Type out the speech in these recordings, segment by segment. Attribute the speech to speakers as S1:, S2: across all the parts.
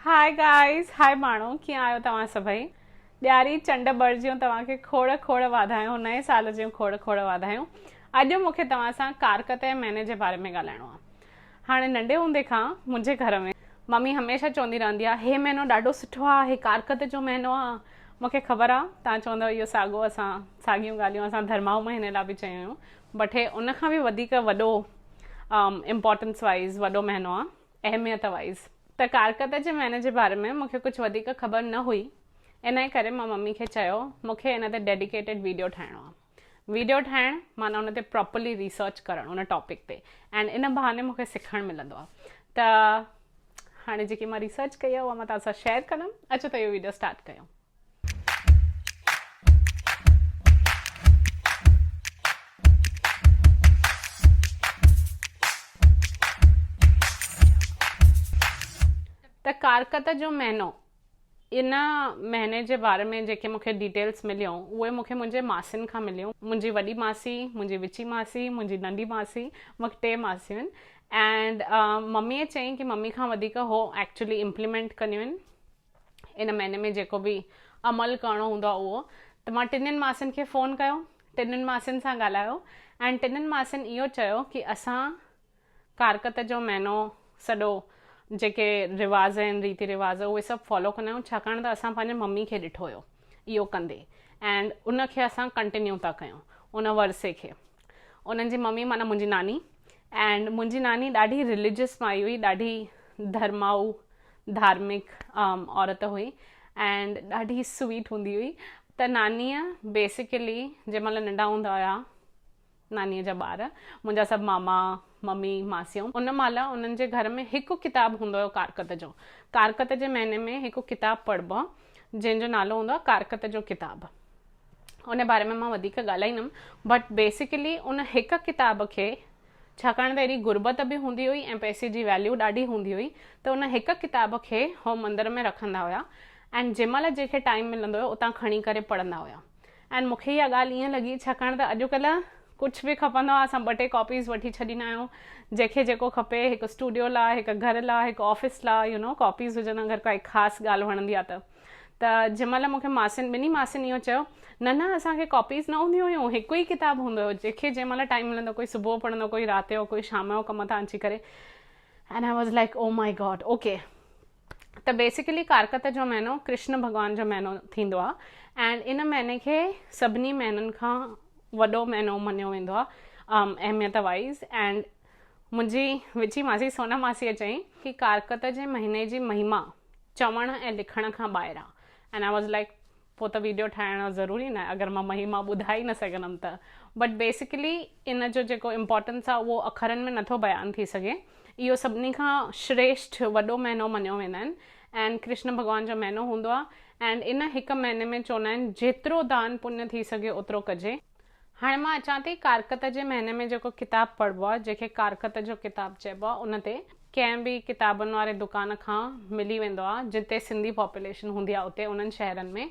S1: High guys high ماڻهو ڪيئن آهيو توهان سڀئي ڏياري چنڊ ٻر جون توهان کي کوڙ کوڙ واڌايون نئين سال جون کوڙ کوڙ واڌايون اڄ مون کي توهان سان ڪارڪت ۽ مهيني جي باري ۾ ڳالهائڻو آهي هاڻي ننڍي هوندي کان منهنجي گهر ۾ ممي هميشه چوندي رهندي آهي هي مهينو ڏاڍو سٺو آهي هي ڪارڪت جو مهينو آهي مون کي خبر آهي توهان چوندؤ اهو ساڳو اسان ساڳيون ڳالهيون اسان ڌرمائو مهيني لاء به چيون هيون بٽ هي ان کان به وڌيڪ وڏو امپورٽنس وائز وڏو مهينو آهي اهميت وائيز ته ڪارڪت جي مهيني جي باري ۾ مون کي ڪجهه وڌيڪ خبر نه هئي انهي ڪري مان ممي کي چيو مون کي ان تي ڊيڊيڪيٽيڊ ويڊيو ٺاهڻو آهي ويڊيو ٺاهڻ معنيٰ ان تي پراپرلي ريسرچ ڪرڻ ان ٽاپڪ تي ۽ ان بهاني مون کي سکڻ ملندو آهي ته هاڻي جيڪي مان ريسرچ ڪئي آهي اها مان توهان سان شيئر ڪندم اچو ته اهو ويڊيو اسٽارٽ ڪيون. ته ڪارڪت جو مهينو، ان مهيني جي باري ۾ جيڪي مون کي ڊيٽيلس مليون اهي مون کي منهنجي ماسين کان مليون. منهنجي وڏي ماسي، منهنجي وچي ماسي، منهنجي ننڍي ماسي، مون کي ٽي ماسيون آهن ۽ مميء چيائين ڪي ممي کان وڌيڪ هو ايڪچولي امپليمينٽ ڪنديون آهن. ان مهيني ۾ جيڪو به عمل ڪرڻو هوندو آهي اهو ته مان ٽنهين ماسين کي فون ڪيو ٽنهين ماسين سان ڳالهايو ۽ ٽنهين ماسين اهو چيو ڪي اسان ڪارڪت جو مهينو سڄو جيڪي رواج آهن ريتي رواج اهي سڀ فالو ڪندا آهيون ڇاڪاڻ ته اسان پنهنجي ممي کي ڏٺو هيو اهو ڪندي ۽ ان کي اسان ڪنٽينيو ٿا ڪيون ان ورثي کي انهن جي ممي معنيٰ منهنجي ناني ۽ منهنجي ناني ڏاڍي رليجس مائي هئي ڏاڍي ڌرمائو ڌارمڪ عورت هئي ۽ ڏاڍي سويٽ هوندي هئي ته نانيء بيسيڪلي جنهن مهل ننڍا هوندا هيا نانيء جا ٻار منهنجا سڀ ماما ممي ماسيون ان مهل انهن جي گهر ۾ هڪ ڪتاب هوندو هيو ڪارڪت جو ڪارڪت جي مهيني ۾ هڪ ڪتاب پڙهبو جنهن جو نالو هوندو آهي ڪارڪت جو ڪتاب ان باري ۾ مان وڌيڪ ڳالهائيندم بٽ بيسيڪلي ان هڪ ڪتاب کي ڇاڪاڻ ته ايڏي غربت به هوندي هئي ۽ پئسي جي ويليو ڏاڍي هوندي هئي ته ان هڪ ڪتاب کي هو مندر ۾ رکندا هيا ۽ جنهن مهل جنهن کي ٽائيم ملندو هيو اتان کڻي ڪري پڙهندا هيا ۽ مون کي اها ڳالهه ائين لڳي ڇاڪاڻ ته اڄڪلهه ڪجهه به کپندو آهي اسان ٻه ٽي ڪاپيز وٺي ڇڏيندا آهيون جنهن کي جيڪو کپي هڪ اسٽوڊيو لاء هڪ گهر لاء هڪ آفيس لاء يو نو ڪاپيز هجن اگر ڪائي خاص ڳالهه وڻندي آهي ته ته جنهن مهل مون کي ماسين ٻنهي ماسين اهو چيو نه نه اسان کي ڪاپيز نه هونديون هيون هڪ ئي ڪتاب هوندو هيو جنهن کي جنهن مهل ٽائيم ملندو ڪوئي صبح جو پڙهندو ڪوئي رات جو ڪوئي شام جو ڪم تان اچي ڪري and I was like oh my God okay ته بيسيڪلي ڪارڪت جو مهينو ڪرشن ڀڳوان جو مهينو ٿيندو آهي اينڊ ان مهيني کي سڀني مهينن کان وڏو مهينو مڃيو ويندو آهي اهميت وائز اينڊ منهنجي وچي ماسي سونا ماسيء چيائين ڪي ڪارڪت جي مهيني جي مهما چوڻ ۽ لکڻ کان ٻاهر آ اينڊ I was like پوء ته ويڊيو ٺاهڻ ضروري ناهي اگر مان مهما ٻڌائي نه سگهندم ته بٽ بيسيڪلي ان جو جيڪو امپارٽنس آ اهو اکرن ۾ نٿو بيان ٿي سگهي اهو سڀني کان شريشٺ وڏو مهينو مڃيو ويندا آهن اينڊ ڪرشن ڀڳوان جو مهينو هوندو آ اينڊ ان هڪ مهيني ۾ چوندا آهن جيترو دان پڃ ٿي سگهي اوترو ڪجي. هاڻي مان اچان ٿي ڪارڪت جي مهيني ۾ جيڪو ڪتاب پڙهبو آهي جنهن کي ڪارڪت جو ڪتاب چئبو آهي ان تي ڪنهن به ڪتابن واري دڪان کان ملي ويندو آهي جتي سنڌي پاپوليشن هوندي آهي اتي انهن شهرن ۾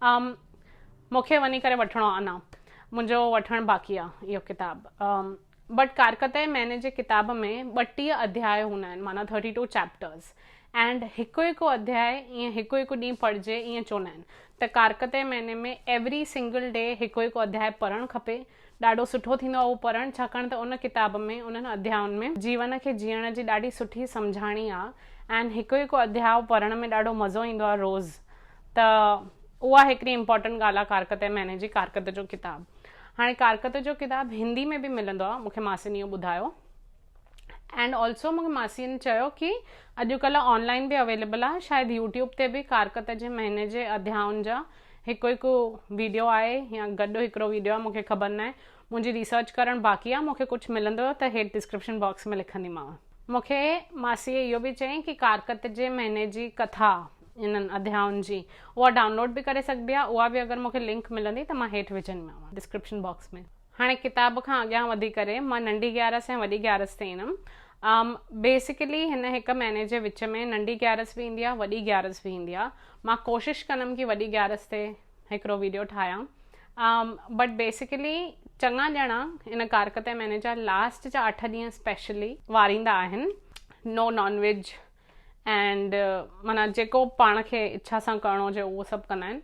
S1: مون کي وڃي ڪري وٺڻو آهي اڃا منهنجو وٺڻ باقي آهي اهو ڪتاب بٽ ڪارڪت جي مهيني جي ڪتاب ۾ 32 اڌياء هوندا آهن معنيٰ ٿرٽي ٽو چيپٽرز اينڊ هڪ هڪ اڌياء ائين هڪ هڪ ڏينهن پڙهجي ائين چوندا آهن ته ڪارڪت جي مهيني ۾ ايوري سنگل ڊي هڪ هڪ اڌياء پڙهڻ کپي ڏاڍو سٺو ٿيندو آهي اهو پڙهڻ ڇاڪاڻ ته ان ڪتاب ۾ انهن اڌيائن ۾ جيون کي جيئڻ جي ڏاڍي سٺي سمجهاڻي آهي اينڊ هڪ هڪ اڌياء پڙهڻ ۾ ڏاڍو مزو ايندو آهي روز ته اها هڪڙي امپارٽنٽ ڳالهه آهي ڪارڪت جي مهيني جي ڪارڪت جو ڪتاب هاڻي ڪارڪت جو ڪتاب هندي ۾ به ملندو آهي مون کي ماسين اهو ٻڌايو اينڊ آلسو مون کي ماسين چيو ڪي اڄڪلهه آن لائن به اويليبل آهي شايد يوٽيوب تي به ڪارڪت جي مهيني جي اڌيائن جا هڪ هڪ ويڊيو آهي يا گڏ هڪڙو ويڊيو آهي مون کي خبر ناهي منهنجي ريسرچ ڪرڻ باقي آهي مون کي ڪجهه ملندو ته هيٺ ڊسڪرپشن باڪس ۾ لکنديمانو. مون کي ماسيء اهو به چيائين ڪي ڪارڪت جي مهيني جي ڪٿا انهن اڌيائن جي اها ڊائونلوڊ به ڪري سگهبي آهي اها به اگر مون کي لنڪ ملندي ته مان هيٺ وجهنديمانو ڊسڪرپشن باڪس ۾. هاڻي ڪتاب کان اڳيان وڌي ڪري مان ننڍي گيارس ۽ وڏي گيارس تي ايندم. بيسيڪلي هن هڪ مهيني جي وچ ۾ ننڍي گيارس به ايندي آهي وڏي گيارس به ايندي آهي. مان ڪوشش ڪندم ڪي وڏي گيارس تي هڪڙو ويڊيو ٺاهيان بٽ بيسيڪلي چڱا ڄڻا ان ڪارڪتي مهيني جا لاسٽ جا اٺ ڏينهن اسپيشلي واريندا آهن نو نان ويج اينڊ معنيٰ جيڪو پاڻ کي اڇا سان ڪرڻو هجي اهو سڀ ڪندا آهن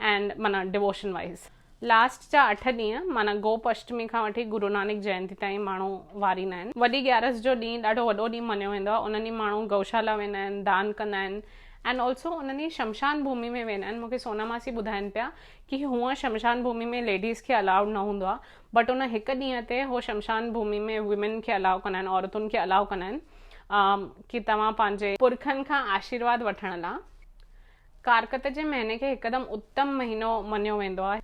S1: اينڊ معنيٰ ڊووشن وائيز. لاسٽ جا اٺ ڏينهن معنيٰ گوپ اشٽمي کان وٺي گرو نانڪ جينتي تائين ماڻهو واريندا آهن. وڏي گيارس جو ڏينهن ڏاڍو وڏو ڏينهن مڃيو ويندو آهي. ان ڏينهن ماڻهو گئوشالا ويندا آهن، دان ڪندا آهن اينڊ آلسو ان ڏينهن شمشان ڀومي ۾ ويندا آهن. مون کي سونا ماسي ٻڌائين پيا ڪي هونء شمشان ڀومي ۾ ليڊيز کي الائوڊ نه هوندو آهي بٽ ان هڪ ڏينهن تي هو شمشان ڀومي ۾ ويمين کي الائو ڪندا آهن، عورتن کي الائو ڪندا آهن ڪي توهان پنهنجي پرکن کان آشيرواد وٺڻ لا. ڪارڪت جي مهيني کي هڪدم اتم مهينو مڃيو ويندو آهي.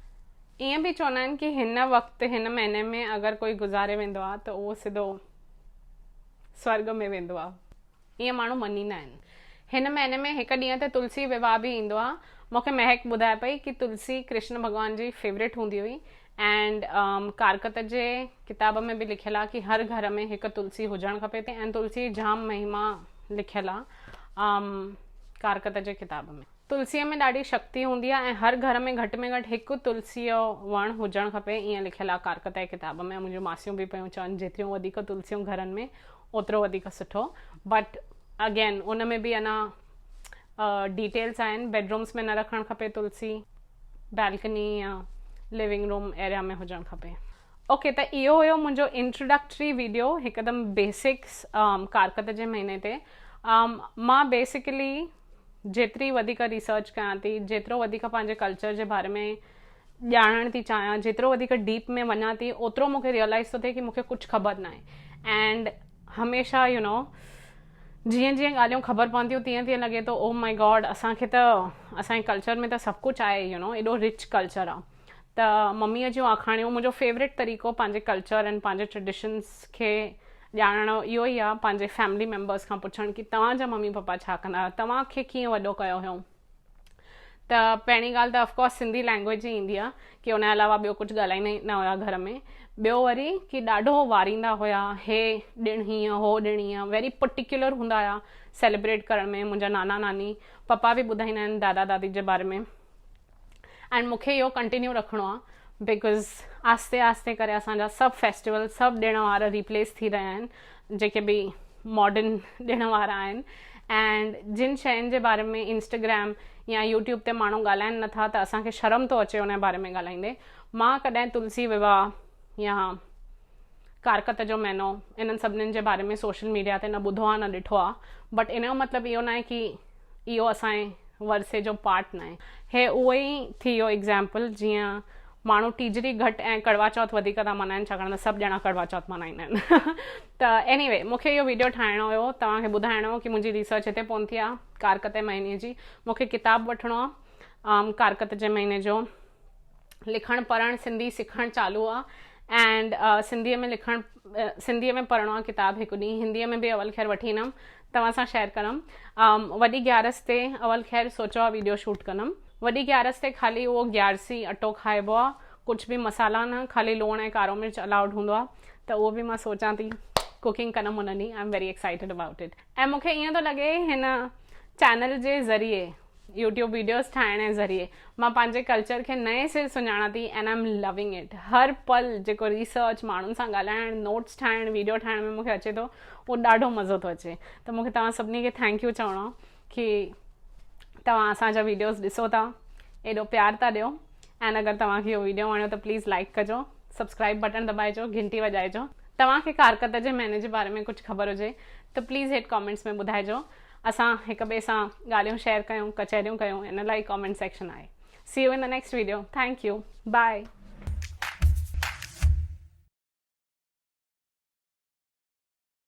S1: ائين به چوندا آهن ڪي هن وقت هن مهيني ۾ اگر ڪوئي گذاري ويندو آهي ته اهو سڌو سورڳ ۾ ويندو آهي. ائين ماڻهو مڃيندا آهن. هن مهيني ۾ هڪ ڏينهن تي تلسي وواهه به ايندو آهي. مون کي مهڪ ٻڌائي پئي ڪي تلسي ڪرشن ڀڳوان جي فيورٽ هوندي هئي اينڊ ڪارڪت جي ڪتاب ۾ به لکيل آهي ڪي هر گهر ۾ هڪ تلسي هجڻ کپي ۽ تلسي جي جام مهما لکيل آهي ڪارڪت جي ڪتاب ۾. تلسيء ۾ ڏاڍي شڪتي هوندي آهي ۽ هر گهر ۾ گهٽ ۾ گهٽ هڪ تلسيء جو وڻ هجڻ کپي ائين لکيل آهي ڪارڪت جي ڪتاب ۾ منهنجون ماسيون به پيون چون جيتريون وڌيڪ تلسيون گهرن ۾ اوترو وڌيڪ سٺو بٽ اگين ان ۾ به اڃا ڊيٽيلس آهن بيڊرومس ۾ نه رکڻ کپي تلسي بالڪني يا لونگ روم ايريا ۾ هجڻ کپي. اوڪي ته اهو هيو منهنجو انٽروڊڪٽري ويڊيو هڪدم بيسڪس ڪارڪت جي مهيني تي مان بيسڪلي جيتري وڌيڪ ريسرچ ڪيان ٿي جيترو وڌيڪ پنهنجي ڪلچر جي باري ۾ ڄاڻڻ ٿي چاهيان جيترو وڌيڪ ڊيپ ۾ وڃان ٿي اوترو مونکي ريئلائز ٿو ٿئي ڪي مونکي ڪجهه خبر ناهي اينڊ هميشه يو نو جيئن جيئن ڳالهيون خبر پون ٿيون تيئن تيئن لڳي ٿو او مائي گاڊ اسان کي ته اسان جي ڪلچر ۾ ته سڀ ڪجهه آهي يو نو ايڏو رچ ڪلچر آ ته مميء جون آکاڻيون منهنجو فيورٽ طريقو پنهنجي ڪلچر ۽ پنهنجي ٽريڊيشنس کي ڄاڻڻ جو اهو ئي آ پنهنجي فيملي ميمبرس کان پڇڻ ڪي توهان جا ممي پپا ڇا ڪندا هيا توهان کي ڪيئن وڏو ڪيو هيائون ته پهرين ڳالهه ته آف ڪورس سنڌي لينگويج ئي ايندي آ ڪي ان جي علاوه ٻيو ڪجهه ڳالهائيندا ئي نه هيا گهر ۾ ٻيو وري ڪي ڏاڍو واريندا هيا هي ڏڻ هيئن هو ڏڻ هيئن ويري پرٽيڪيولر هوندا هيا سيليبريٽ ڪرڻ ۾ منهنجا نانا ناني پپا به ٻڌائيندا آهن دادا دادي جي باري ۾ اينڊ مونکي اهو ڪنٽينيو رکڻو آ because آهستي آهستي ڪري اسان جا سڀ فيسٽيول سڀ ڏڻ وار ريپليس ٿي رهيا آهن جيڪي به ماڊرن ڏڻ وار آهن اينڊ جن شين جي باري ۾ انسٽاگرام يا يوٽيوب تي ماڻهو ڳالهائن نٿا ته اسان کي شرم ٿو اچي ان باري ۾ ڳالهائيندي مان ڪڏهن تلسي وواهه يا ڪارڪت جو مهينو انهن سڀنين جي باري ۾ سوشل ميڊيا تي نه ٻڌو آهي نه ڏٺو آهي بٽ ان جو مطلب اهو ناهي ڪي اهو اسان جي ورثي جو پارٽ ناهي. هي اهو ئي ٿي ويو ايگزامپل جيئن ماڻهو ٽيجڙي گهٽ ۽ ڪڙوا چوٿ وڌيڪ ٿا ملهائن ڇاڪاڻ ته سڀ ڄڻا ڪڙوا چوٿ ملهائيندا آهن ته ايني وي مون کي اهو ويڊيو ٺاهڻو هيو توهان کي ٻڌائڻو هو ڪي منهنجي ريسرچ هتي پهتي آهي ڪارڪتي مهيني جي مون کي ڪتاب وٺڻو آهي ڪارڪت جي مهيني جو لکڻ پڙهڻ سنڌي سکڻ چالو آ اينڊ سنڌيء ۾ لکڻ سنڌيء ۾ پڙهڻو آ ڪتاب هڪ ڏينهن هنديء ۾ به اول خير وٺي ايندم توهان سان شيئر ڪندم وڏي گيارس تي اول خير سوچيو آ ويڊيو شوٽ ڪندم وڏي گيارس تي خالي اهو گيارسي اٽو کائبو آ ڪجهه به مصالحا نه خالي لوڻ ۽ ڪارو مرچ الائوڊ هوندو آ ته اهو به مان سوچان ٿي ڪوڪنگ ڪندم ان ڏينهن I am very excited about it ۽ مون کي ائين ٿو لڳي هن چينل جي ذريعي يوٽيوب ويڊيوز ٺاهڻ جي ذريعي مان پنهنجي ڪلچر کي نئين سر سڃاڻان ٿي اينڊ I'm loving it هر پل جيڪو ريسرچ ماڻهن سان ڳالهائڻ نوٽس ٺاهڻ ويڊيو ٺاهڻ ۾ مونکي اچي ٿو اهو ڏاڍو مزو ٿو اچي ته مونکي توهان سڀني کي thank you چوڻو ڪي توهان اسان جا ويڊيوز ڏسو ٿا ايڏو پيار ٿا ڏيو اينڊ اگر توهان کي اهو ويڊيو وڻيو ته پليز لائڪ ڪجو سبسڪرائب بٽڻ دٻائجو گهنٽي وڄائجو توهان کي ڪارڪت جي مهيني جي باري ۾ ڪجهه خبر هجي ته پليز هيٺ ڪامينٽس ۾ ٻڌائجو اسان هڪ ٻئي سان ڳالهيون شيئر ڪيون ڪچهريون ڪيون ان لاء ڪامينٽ سيڪشن آهي see you in the next video thank you bye.